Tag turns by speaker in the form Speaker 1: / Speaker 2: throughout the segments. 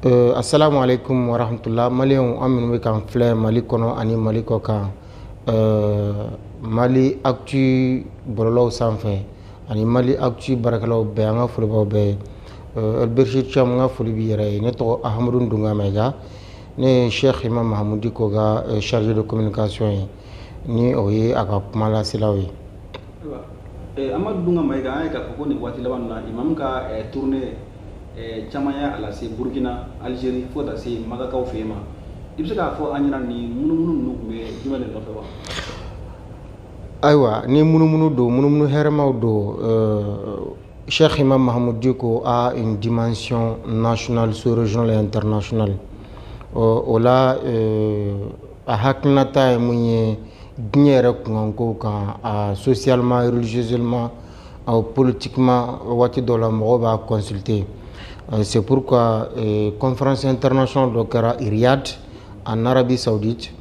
Speaker 1: Assalamu alaikum wa rahmatullah. Maliyɛnw, an minnu bɛ k'an filɛ Mali kɔnɔ ani Mali kɔ kan, Mali Actu bɔlɔlɔw sanfɛ ani Mali Actu baarakɛlaw bɛɛ, an ka foli b'aw bɛɛ ye. Elbechir Thiam, n ka foli b'i yɛrɛ ye. Ne tɔgɔ Ahamadu Dunga Mayiga, ne ye Cheikh Imam Mahamudu Dicko ka chargé de communication ye, ni o ye a ka kuma laselaw ye.
Speaker 2: Amadu Dunga Mayiga, an ye k'a fɔ ko nin waati laban na, imam ka tournée caman y'a lase Burkina, Algérie, fo ka taa se Makakaw fɛ yen ma. I bɛ se k'a fɔ an ɲɛna, nin munumunu ninnu tun bɛ jumɛn de nɔfɛ wa?
Speaker 1: Ayiwa, ni munumunu don, munumunu hɛrɛmaw don. Cheikh Imam Mahamoud Dicko a une dimension nationale, sous-régionale et internationale. O la, a hakilinata ye mun ye diɲɛ yɛrɛ kunkankow kan, a socialement, religieusement, politiquement, waati dɔw la mɔgɔw b'a consulter. C'est pourquoi conférence internationale dɔ kɛra Riyad en Arabie Saoudite,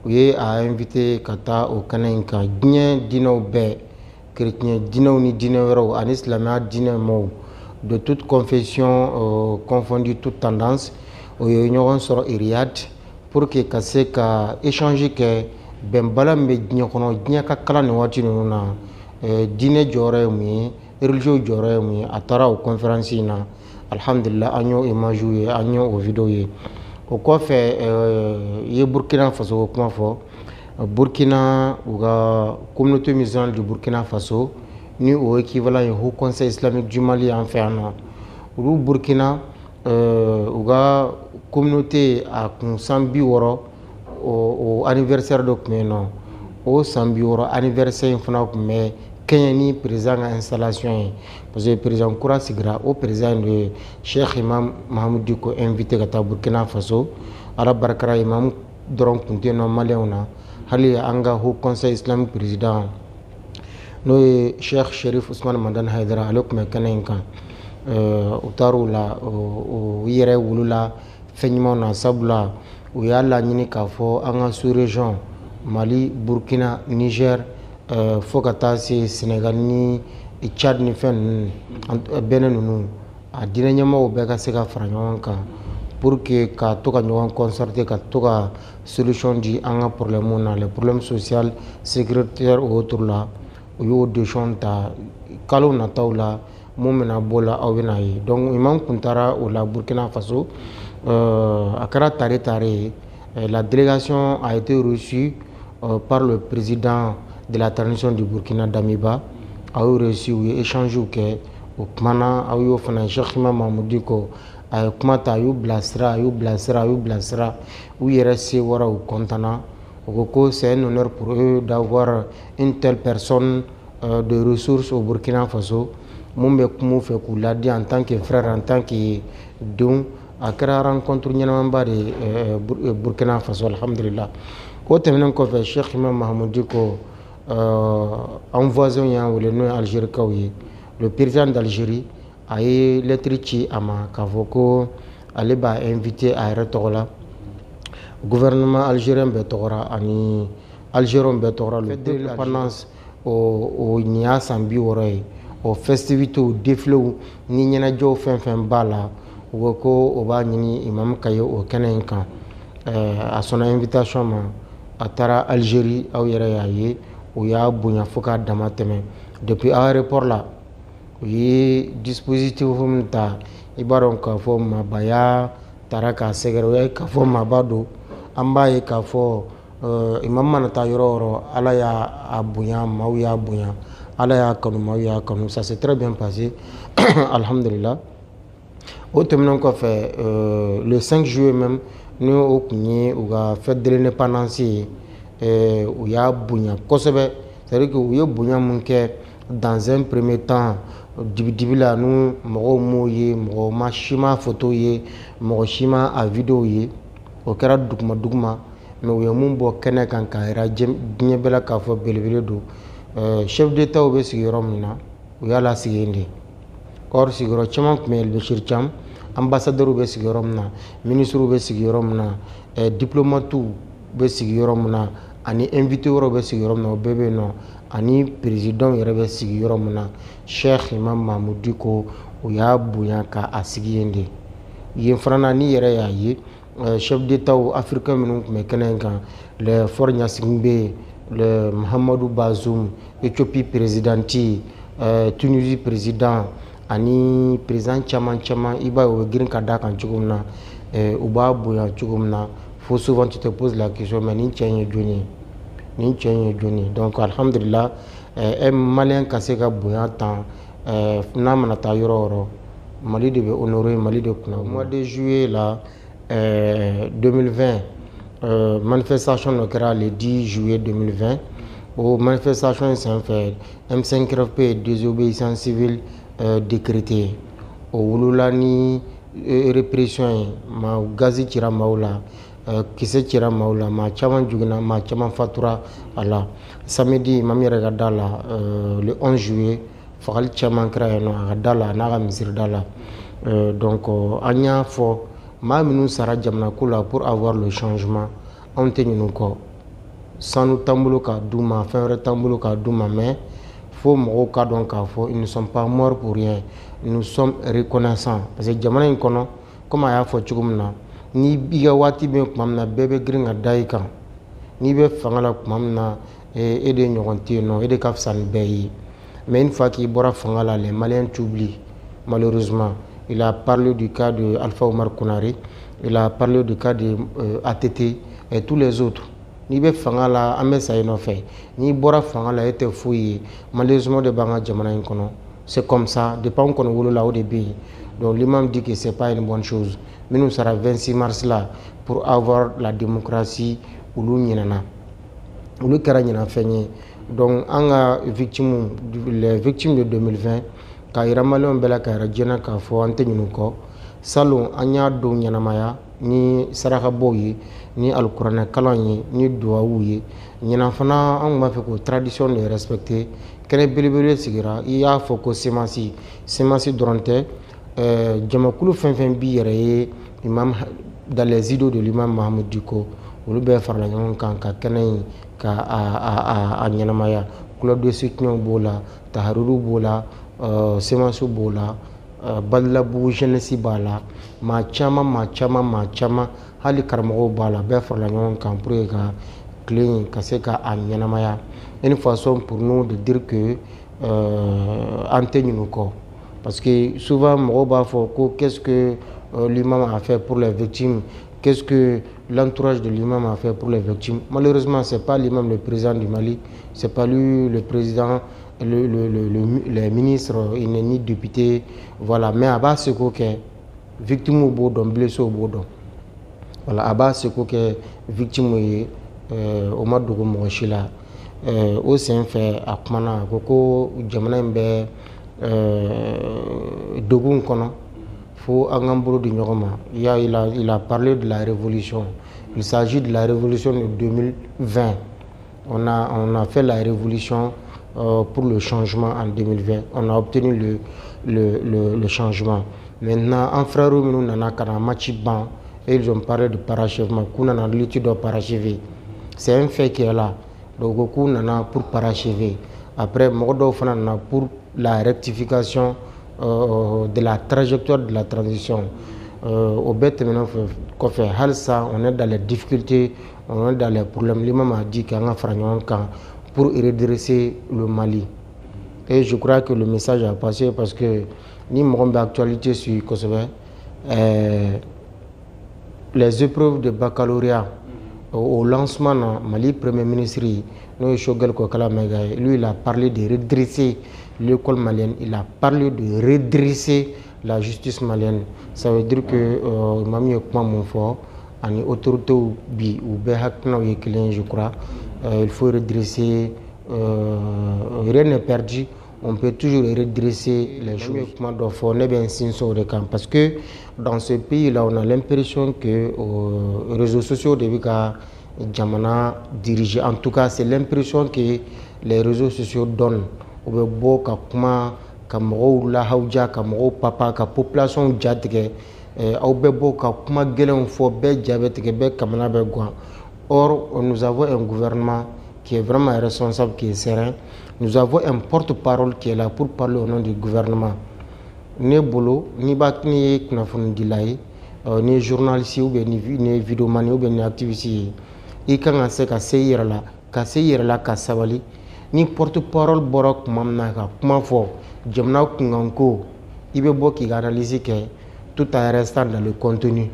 Speaker 1: u ye a invité ka taa o kɛnɛ in kan. Diɲɛ diinɛw bɛɛ, chrétien diinɛw ni diinɛ wɛrɛw ani silamɛya diinɛ mɔgɔw, de toute confession confondue, toute tendance, o ye ɲɔgɔn sɔrɔ Riyad pour que ka se ka échange kɛ bɛnbala min bɛ diɲɛ kɔnɔ, diɲɛ ka kalan nin waati ninnu na, diinɛ jɔyɔrɔ ye mun ye, religieux jɔyɔrɔ ye mun ye. A taara o conférence in na, alhamdulillah, an y'o image ye, an y'o vidéo ye. O kɔfɛ, i ye Burkina Faso ko kuma fɔ. Burkina, u ka Communauté musulmane du Burkina Faso, ni o équivalent ye Haut Conseil islamique du Mali an fɛ yan nɔ, olu Burkina, u ka communauté a kun san 60, o anniversaire dɔ tun bɛ yen nɔ. O san 60 anniversaire in fana tun bɛ kɛɲɛ ni président ka installation ye, parce que président kura sigira. O président de ye Cheikh Imam Mahamudu Dicko invité ka taa Burkina Faso. Ala barikara, imam dɔrɔn tun tɛ yen nɔ maliyɛnw na, hali an ka Haut Conseil islamique président, n'o ye Cheikh Sherif Usman Madani Haidara, ale tun bɛ kɛnɛ in kan. U taar'o la, u yɛrɛ wulila fɛn ɲumanw na, sabula u y'a laɲini k'a fɔ an ka sous région, Mali, Burkina, Niger, fo ka taa se Sénégal ni Tchad ni fɛn ninnu, Benin ninnu, a diinɛ ɲɛmɔgɔw bɛɛ ka se ka fara ɲɔgɔn kan pour que ka to ka ɲɔgɔn concerter, ka to ka solution di an ka problème na, les problèmes social, sécuritaires, autres la. U y'o décision ta. Kalo nataw la, mun bɛna bɔ la, aw bɛna ye. Donc imam kun taara o la Burkina Faso. A kɛra tare tare ye. La délégation a été reçue par le président de la transition du Burkina, Damiba. A y'o reçu, u ye échange kɛ, o kumana. Aw y'o fana, Cheikh Imam Mahamudu Dicko a ye kuma ta, a y'u bilasira, a y'u bilasira, a y'u bilasira. U yɛrɛ se wara, u kɔntana. U ko ko c'est un honneur pour eux d'avoir une telle personne de ressources au Burkina Faso, mun bɛ kuma u fɛ k'u ladi en tant que frère, en tant que denw. A kɛra rencontre ɲɛnamaba de ye Burkina Faso, alhamdulillah. O tɛmɛnen kɔfɛ, Cheikh Imam Mahamudu Dicko, an voisin y'an wele, n'o ye Algérikaw ye. Le président d'Algérie a ye lettre ci a ma k'a fɔ ko ale b'a invité a yɛrɛ tɔgɔ la, gouvernement algérien bɛɛ tɔgɔ ani Algériens bɛɛ tɔgɔ la. Fête de l'indépendance, o nin y'a san 60 ye. O festivités, défilés ni ɲɛnajɛw, fɛn fɛn b'a la, u ko ko o b'a ɲini imam ka ye o kɛnɛ in kan. A sɔnna invitation ma, a taara Algérie. Aw yɛrɛ y'a ye, u y'a bonya fo k'a dama tɛmɛ. Depuis aéroport la, u ye dispositif min ta, i b'a dɔn k'a fɔ maabaya taara k'a sɛgɛrɛ. O y'a ye k'a fɔ maaba don. An b'a ye k'a fɔ imam mana taa yɔrɔ o yɔrɔ, Ala y'a a bonya, maaw y'a bonya, Ala y'a kanu, maaw y'a kanu. Ça s'est très bien passé, alhamdulillah. O tɛmɛnen kɔfɛ, le 5 juillet même, ni o tun ye u ka fête de l'indépendance ye, u y'a bonya kosɛbɛ. C'est à dire que u ye bonya mun kɛ dans un premier temps, dibi-dibi la, ni mɔgɔw m'o ye, mɔgɔ ma si ma photo ye, mɔgɔ si ma a vidéo ye, o kɛra duguma duguma. Mais u ye mun bɔ kɛnɛ kan k'a yira diɲɛ bɛɛ la k'a fɔ belebele don, chef d'état bɛ sigi yɔrɔ min na, u y'a lasigi yen de. Or sigiyɔrɔ caman tun bɛ yen, Bachir Thiam, ambassadeur bɛ sigi yɔrɔ min na, ministre bɛ sigi yɔrɔ min na, diplomate bɛ sigi yɔrɔ min na, ani invité wɛrɛw bɛ sigi yɔrɔ min na, o bɛɛ bɛ yen nɔ, ani président yɛrɛ bɛ sigi yɔrɔ min na. Cheikh Imam Mahamudu Dicko, o y'a bonya k'a sigi yen de. Yen fana na, n'i yɛrɛ y'a ye, chef d'état africain minnu tun bɛ kɛnɛ in kan, le Faure Gnassingbé, le Mahamadou Bazoum, Éthiopie président, Tunisie président ani président caman caman, i b'a ye u bɛ girin ka d'a kan cogo min na, u b'a bonya cogo min na, fo souvent tu te poses la question: mais nin cɛ in ye jɔn ye? Nin cɛ in ye jɔn ye? Donc alhamdulillah, un Malien ka se ka bonya tan, n'a mana taa yɔrɔ o yɔrɔ, Mali de bɛ honoré, Mali de kunna. Mois de juillet la 2020, manifestation dɔ kɛra le 10 juillet 2020. O manifestation in senfɛ, M5 RFP ye désobéissance civile décrété. O wolola ni répression ye. Ma gazi cira maaw la, kisɛ cira maaw la, maa caman joginna, maa caman fatura a la. Samedi, imam yɛrɛ ka da la, le 11 juillet, fagali caman kɛra yen nɔ a ka da la, a n'a ka misiri da la. Donc an y'a fɔ, maa minnu sara jamana ko la pour avoir le changement, anw tɛ ɲinɛ u kɔ. Sanu t'an bolo k'a d'u ma, fɛn wɛrɛ t'an bolo k'a d'u ma, mais fo mɔgɔw ka dɔn k'a fɔ ils ne sont pas morts pour rien. Nous sommes reconnaissants parce que jamana in kɔnɔ, komi a y'a fɔ cogo min na, ni i ka waati bɛ tuma min na, bɛɛ bɛ girin ka da i kan. N'i bɛ fanga la tuma min na, e de ɲɔgɔn tɛ yen nɔ, e de ka fisa ni bɛɛ ye. Mais une fois k'i bɔra fanga la, les Maliens t'oublient malheureusement. Il a parlé du cas de Alpha Omar Konaré, il a parlé du cas de ATT et tous les autres. N'i bɛ fanga la, an bɛ sa i nɔfɛ. N'i bɔra fanga la, e tɛ foyi ye. Malheureusement de b'an ka jamana in kɔnɔ, c'est comme ça depuis an kɔni wolola, o de bɛ yen. Donc l'imam dit que c'est pas une bonne chose. Minnu sara 26 mars la pour avoir la démocratie, olu ɲinɛna, olu kɛra ɲinafɛn ye. Donc an ka victimes, les victimes de 2020, k'a yira Maliyɛnw bɛɛ la, k'a yira diɲɛ na k'a fɔ an tɛ ɲinɛ u kɔ. Salon, an y'a don ɲɛnamaya ni sarakabɔw ye, ni alikuranɛ kalan ye, ni duwawu ye. Ɲinan fana, an tun b'a fɛ k'o tradition de respecter. Kɛnɛ belebele sigira. I y'a fɔ ko CMAS, CMAS dɔrɔn tɛ, jamakulu fɛn fɛn b'i yɛrɛ ye imam, dans les idées de l'imam Mahmoud Dicko, olu bɛɛ farala ɲɔgɔn kan ka kɛnɛ in ka a ɲɛnamaya. Club de soutien b'o la, taharuru b'o la, CMAS b'o la, Balabugu jeunesse b'a la, maa caman, maa caman, maa caman, hali karamɔgɔw b'a la. Bɛɛ farala ɲɔgɔn kan pour que ka tile in ka se ka a ɲɛnamaya. Une façon pour nous de dire que an tɛ ɲinɛ u kɔ, parce que souvent mɔgɔw b'a fɔ ko qu'est-ce que l'imam a fait pour les victimes, qu'est-ce que l'entourage de l'imam a fait pour les victimes. Malheureusement, c'est pas l'imam le président du Mali, c'est pas lui le président, le ministre, il n'est ni député, voilà. Mais a b'a seko kɛ, victime b'o dɔn, blessé b'o dɔn. Voilà, a b'a seko kɛ victime ye, o ma dogo mɔgɔ si la. O sen fɛ, a kumana, a ko ko jamana in bɛ degun kɔnɔ, fo an k'an bolo di ɲɔgɔn ma. Il a parlé de la révolution. Il s'agit de la révolution de 2020. On a fait la révolution pour le changement en 2020. On a obtenu le changement. Maintenant, an frères minnu nana ka na match ban, et ils ont parlé de parachèvement, k'u nana lutte dɔ parachever. C'est un fait qui est là. Donc k'u nana pour parachever. Après, mɔgɔ dɔw fana nana pour la rectification de la trajectoire de la transition. O bɛɛ tɛmɛnen kɔfɛ, halisa on est dans les difficultés, on est dans les problèmes. L'imam a dit k'an ka fara ɲɔgɔn kan pour redresser le Mali. Et je crois que le message a passé, parce que ni mɔgɔ min bɛ actualité suit kosɛbɛ, les épreuves de baccalauréat, au lancement na, Mali premier ministre, n'o ye Choguel Kokalla Maïga ye, lui, il a parlé de redresser l'école malienne, il a parlé de redresser la justice malienne. Ça veut dire que imam ye kuma mun fɔ, ani autorités bi, u bɛɛ hakilinaw ye kelen ye, je crois. Il faut redresser, rien n'est perdu, on peut toujours redresser les choses. Ye kuma dɔ fɔ, ne bɛ n sinsin o de kan, parce que dans ce pays là, on a l'impression que réseaux sociaux de bɛ ka jamana diriger. En tout cas, c'est l'impression que les réseaux sociaux donnent. U bɛ bɔ ka kuma, ka mɔgɔw lahawuja, ka mɔgɔw papa, ka population ja tigɛ. Aw bɛ bɔ ka kuma gɛlɛnw fɔ, bɛɛ ja bɛ tigɛ, bɛɛ kamana bɛ gan. Or, nous avons un gouvernement qui est vraiment responsable, qui est serein. Nous avons un porte-parole qui est là pour parler au nom du gouvernement. Ne bolo, n'i b'a n'i ye kunnafonidila ye. N'i ye journaliste ou bien ni ye vidéoman ou bien ni activiste ye, i kan ka se ka se i yɛrɛ la, ka se i yɛrɛ la, ka sabali. Ni porte parole bɔra tuma min na ka kuma fɔ jamana kunkanko, i bɛ bɔ k'i ka analyse kɛ tout en restant dans le contenu.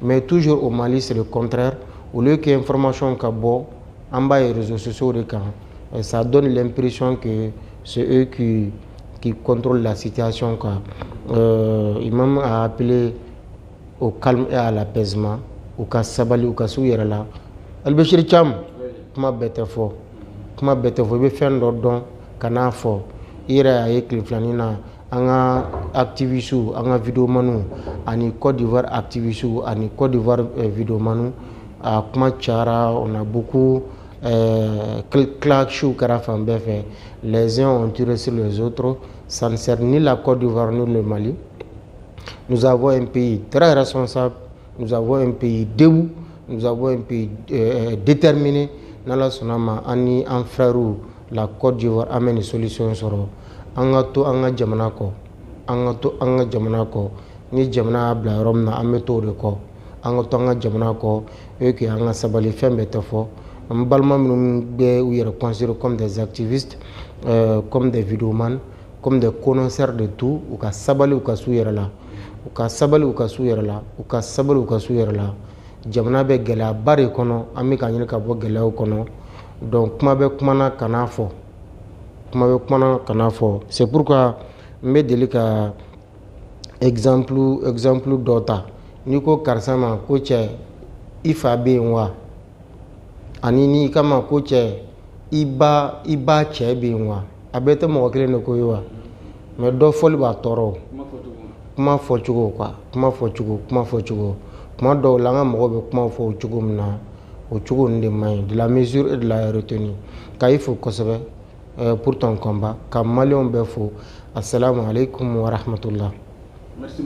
Speaker 1: Mais toujours au Mali, c'est le contraire. Au lieu que information ka bɔ, an b'a ye réseaux sociaux de kan, ça donne l'impression que c'est eux qui contrôlent la situation, quoi. Imam a appelé au calme et à l'apaisement. U ka sabali, u ka s'u yɛrɛ la. Albachir Thiam, kuma bɛɛ tɛ fɔ, kuma bɛɛ tɛ fɔ. I bɛ fɛn dɔ dɔn ka n'a fɔ i yɛrɛ y'a ye tile filanin na, an ka activistes, an ka vidéomanw ani Côte d'Ivoire activistes ani Côte d'Ivoire vidéomanw, a kuma cayara. On a beaucoup clash kɛra fan bɛɛ fɛ. Les uns ont tiré sur les autres. Ça ne sert ni la Côte d'Ivoire ni le Mali. Nous avons un pays très responsable, nous avons un pays debout, nous avons un pays déterminé. N'Ala sɔnna ma, an ni an frères la Côte d'Ivoire, an bɛ nin solution sɔrɔ. An ka to an ka jamana kɔ, an ka to an ka jamana kɔ. Ni jamana y'a bila yɔrɔ min na, an bɛ to o de kɔ. An ka to an ka jamana kɔ et que an ka sabali. Fɛn bɛɛ tɛ fɔ. An balima minnu bɛ u yɛrɛ considérer comme des activistes, comme des vidéomans, comme des connaisseurs de tout, u ka sabali, u ka s'u yɛrɛ la, u ka sabali, u ka s'u yɛrɛ la, u ka sabali, u ka s'u yɛrɛ la. Jamana bɛ gɛlɛyaba de kɔnɔ, an bɛ ka ɲini ka bɔ gɛlɛyaw kɔnɔ. Donc kuma bɛ kuma na, kan'a fɔ, kuma bɛ kuma na, kan'a fɔ. C'est pourquoi n bɛ deli ka exemple dɔ ta. N'i ko karisa ma ko cɛ, i fa bɛ yen wa? Ani n'i kama ko cɛ, i ba cɛ bɛ yen wa? A bɛɛ tɛ mɔgɔ kelen de ko ye wa? Mais dɔ fɔli b'a tɔɔrɔ. Kuma fɔcogo quoi, kuma fɔcogo, kuma fɔcogo. Kuma dɔw la, an ka mɔgɔw bɛ kuma fɔ o cogo min na, o cogo ninnu de man ɲi. De la mesure et de la retenue. Ka i fo kosɛbɛ pour ton combat, ka maliyɛnw bɛɛ fo. Assalamu alaikum wa rahmatullah.
Speaker 2: Merci.